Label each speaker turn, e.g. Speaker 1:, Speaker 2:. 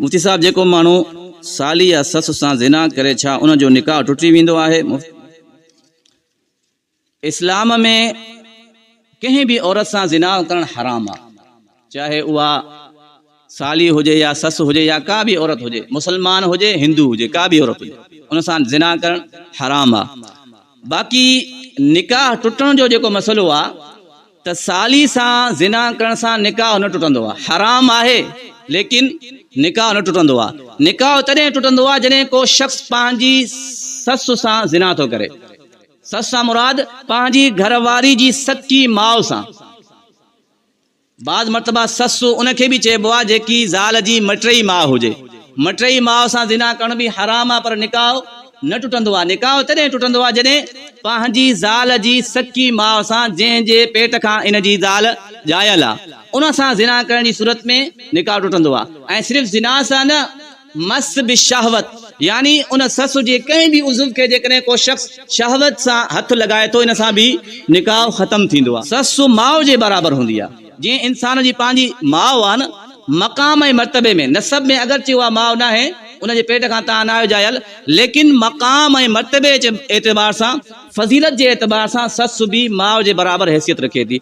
Speaker 1: مفتي صاحب جيڪو ماڻهو سالي يا سس سان زنا ڪري ڇا ان جو نڪاح ٽٽي ويندو آهي؟ اسلام ۾ ڪنهن به عورت سان زنا ڪرڻ حرام آهي چاهي اها سالي هجي يا سس هجي يا ڪا به عورت هجي مسلمان هجي هندو هجي ڪا به عورت هجي ان سان زنا ڪرڻ حرام آهي باقي نڪاح ٽٽڻ جو جيڪو مسئلو آهي ته سالي سان زنا ڪرڻ سان نڪاح نه ٽٽندو آهي، حرام آهي ليڪن نڪاح نه ٽٽندو آهي، نڪاح تڏهن ٽٽندو آهي جڏهن ڪو شخص پنهنجي سس سان زنا ٿو ڪري، سس سان مراد پنهنجي گهر واري جي سڪي ماء سان، بعض مرتبه سس ان کي به چئبو آهي جيڪي زال جي مٽرئي ماء هجي، مٽرئي ماء سان زنا ڪرڻ به حرام آهي پر نڪاح نه ٽٽندو آهي. نڪاح تڏهن ٽٽندو آهي جڏهن پنهنجي زال جي سڪي ماء سان جنهن جي پيٽ کان ان جي زال ڄايل آهي ان سان زنا ڪرڻ جي صورت ۾ نڪاح ٽٽندو آهي ۽ صرف زنا سان نه مس بالشهوت يعني ان سس جي ڪنهن به عضو کي جيڪڏهن ڪو شخص شهوت سان هٿ لڳائي ٿو ان سان به نڪاح ختم ٿيندو آهي. سس ماء جي برابر هوندي آهي جيئن انسان جي پنهنجي ماء آهي نه مقام ۽ مرتبي ۾ نسب ۾ اگرچه اها ماء ناهي، ان جي پيٽ کان تان ناهيو ڄايل، ليڪن مقام ۽ مرتبي جي اعتبار سان، فضيلت جي اعتبار سان سس به ماء جي برابر حيثيت رکي ٿي.